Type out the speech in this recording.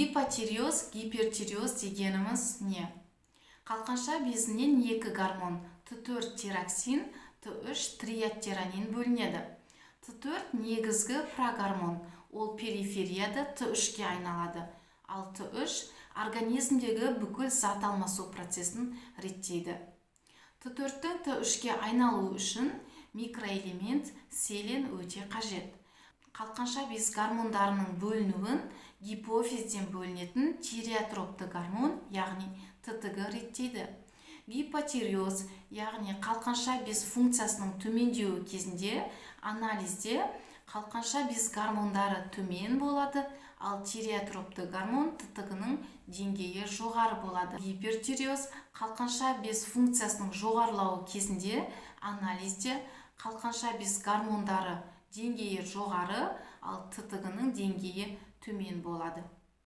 Гипотиреоз, гипертиреоз дегеніміз не? Қалқанша безінен екі гормон: Т4 тироксин, Т3 трийодтиронин бөлінеді. Т4 негізгі прогормон, ол периферияда Т3-ке айналады, ал Т3 организмдегі бүкіл зат алмасу процесін реттейді. Т4-тің Т3-ке айналуы үшін микроэлемент селен өте қажет. Қалқанша без гормондарының бөлінуін гипофизден бөлінетін тиреотропты гормон, яғни ТТГ реттейді. Гипотиреоз, яғни қалқанша без функциясының төмендеуі кезінде анализде қалқанша без гормондары төмен болады, ал тиреотропты гормон ТТГ-ның деңгейі жоғары болады. Гипертиреоз, қалқанша без функциясының жоғарылауы кезінде анализде қалқанша без гормондары деңгейі жоғары, ал ТТГ-ның деңгейі төмен болады.